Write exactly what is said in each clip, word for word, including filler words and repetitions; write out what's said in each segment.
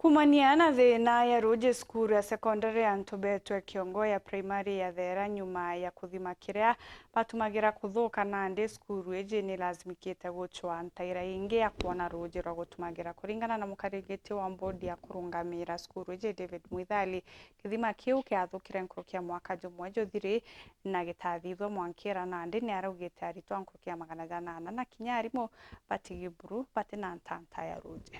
Kumania na thina ya ruuji, cukuru ya sekondari ya Ntubetwe Kiongo ya primary yatheera nyuma ya kuthima kiria batumagira kuthuka. Nandi cukuru iji ni ilazimikite gucwa ntaira ingi ya kwona ruuji rwa gutumagira. Kuringana na mukaringiti wa mbodi ya kurungamira cukuru iji, David Mwithali, kithima kiu kiathukire nkuruki ya mwaka jumwe juthiri, na gitathithua mwankira. Nandi ni araugite aritwa nkuruki ya magana janana na kinya arimu bati Giburu bati na ntanta ya ruuji.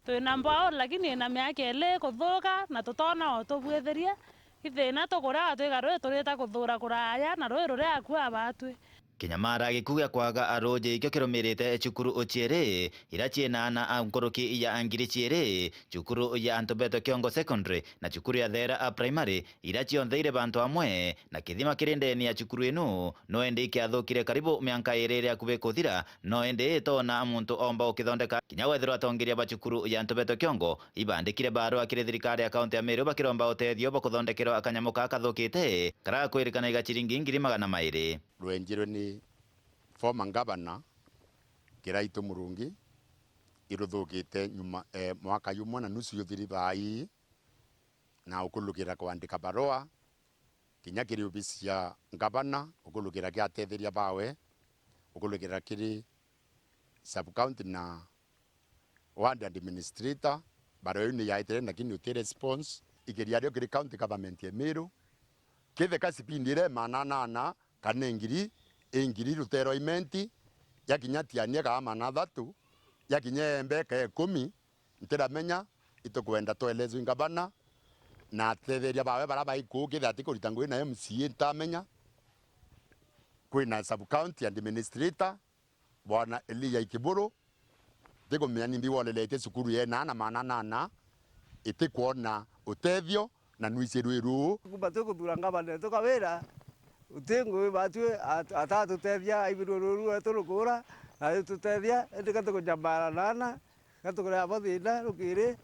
Twina mbwao, lakini ina miaka ili ikuthuka, na tutona o tubwithiria. Ithina tukuria, twiga rui turita kuthuura kuraya, na rui ruria akua abatwi. Kinyamara giku gia kwaga a ruuji ikio kirumirite cukuru ciiri, iria ciina ana a nkuruki ya ngiri ciiri, cukuru ya Ntubetwe Kiongo Secondary na cukuru ya Theera a Primary, iria cionthe iri bantu amwe, na kithima kiri ndeni ya cukuru inu, no indi ikiathukire karibu mianka iiri iri akubi kuthira, no indi itona muntu omba ukithondeka, kinya wethirwa atongeria ba cukuru ya Ntubetwe Kiongo ibandikire barua kiri thirikari ya kaunti ya Meru bakiromba utethio bwa kuthondekerwa kanyamu kaa kathukite, karakwirikana iga ciringi ngiri magana mairi. Rwenjirwe ni former governor Kiraitu Murungi, iruthukite nyuma, eh, mwaka jumwe na nusu juthiri thaa ii, na ukulukira kwandika barua kinya kiri obisi ya ngavana, ukulukira kiri atetheria bawe, ukulukira kiri sub county na ward administrator. Barua iu ni yaitire, lakini uti response. Ikiria rio kiri county government ya Meru, kitheka sipindi iria maana nana kana ingiri, ingiri ruteerwa imenti, yakinya tiania kaa maana athatu, yakinya embe ka ikumi, ntiramenya. Itukwenda twelezwe ngavana na atetheria bawe baria bai kuu, kethira atikurita ngugi na M C A ntamenya. Kwina sub county administrator, Bwana Elijah Ikiburu, ntikumenya nimbi woleretie cukuru yena ana maana nana itikwona utethio na nwisi rui ruu. Kuma twikuthuura ngavana etu Kawira, uti ngugi batwi at-, atatutethia, aibirwe ruu rwetu rukuura, na aitutethia, indi ka tukunyamara naana, ka tukurea bo thiina rukiri,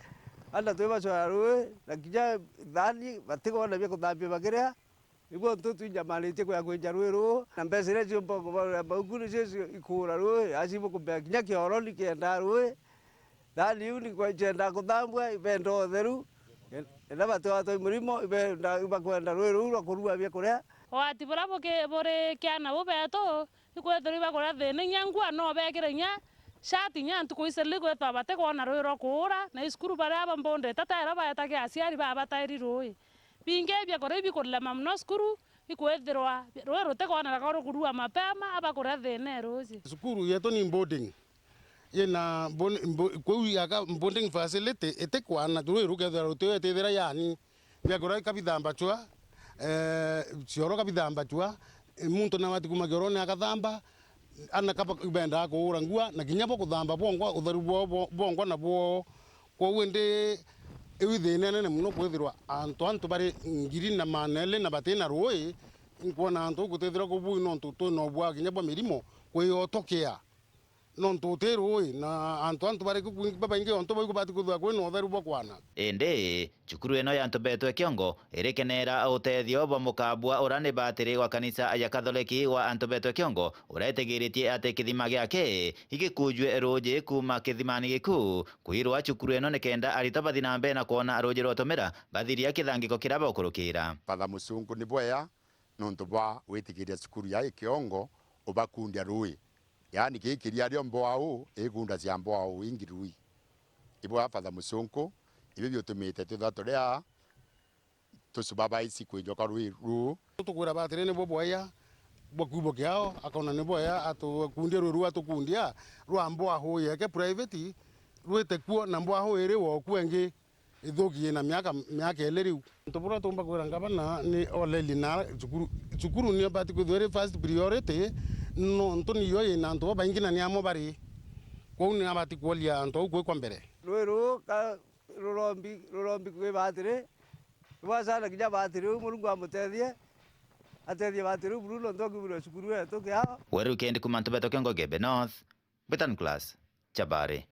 ana twibacwara rui, na kinya thaani batikwona bia kuthambia bakiria. Ibo ntu twinjamanitie kwia kwinja rui ruu, na mbeca iria ciumba kubarura mbauku nicio cio ikuura rui, aci bukumbea kinya kioro ni kiendaa rui. Thaani iu ni kwe-, ciendaa kuthambua, ibenda utheru, enda batiwatwa i murimo, ibenda, ibakwenda rui ruu rwa kurua biakuria. Ugati buria buki-, buri kiana bu betu, ikwithirwa ibakuria thiina, inya ngua no bekire inya shati, inya ntuku iciri kwithirwa batikwona rui rwa kuura, na icukuru baria bambundite tairo baetagia aciari babatairi rui. Bingi biakuria ibikurema mono cukuru, ikwithirwa rui rutikwoneka rukurua mapema, abakuria thiina e ruuji. Cukuru yetu ni boarding. Yina bo-, bo-, kwou yaka boarding facility itikwana, rui rukethira rutiwetithira yani. Biakuria kabithambacua, eh, cioro kabithambacua, eh, muntu nabati kuma kiorone akathamba, ana kaba bendaa kuura ngua, na kinya bo kuthamba bwongwa, utheru bwoo bwo-, bwongwa na bwoo. Kwou indi iu ithina inene mono kwithirwa antu, antu bari ngiri na maana eli na batina rui. Inkwona antu gutithirwa kubui nontu twina ubwa kinya bwa mirimo kwiyotokea. Nontu uti rui, na antu, antu bari ku-, babaingi ontu bau kubati kwithirwa kwina utheru bwa kwana. Indi, cukuru ino ya Ntubetwe Kiongo irikenera utethio bwa mukabua uria ni batiri wa kanisa ya Katholeki wa Ntubetwe Kiongo, uria itigiritie ati kithima giake igikujue ruuji kuuma kithimani giku kwirwa cukuru ino, nikenda aritwa bathi na mbere na kwona ruuji rwa utumira bathiria kithangiko kiria baukurukira. Father Musungu ni bwea nontu bwa gwitikiria cukuru ya Kiongo ubakundia rui. Yaani, kii kiria rio mbwau, ikunda cia mbwau ingi rui. Ibwa Father Musunku, ibi biutumite twithwa turi aa tucubabaici kwinjoka rui ruu. Tukwira batiri nibwo bwaya bwa kiubo kiao, akona ni bwaya atukundia rui ruu atukundia rwa mbwau yeke private, rwite kuo na mbwau iri wo kuo ingi. Ithuki yina miaka, miaka ili riu. Untu buria tumba kwira ngavana ni oleli na cukuru, cukuru niyo bati kwithirwa iri first priority, nontu niyo yina antu babaingi na ni amwe bari. Kwou ni abati kuolia antu au kwikwa mbere. Rui ruu ka rurombi, rurombi kwi batiri, ibwacana kinya batiri uu Murungu amutethie, atethie batiri uu buru nontu akibirwa cukuru yetu kiao. Weru Kendi kuma Ntubeto Kiongo Gembe North, Mbitan Class, Chabari.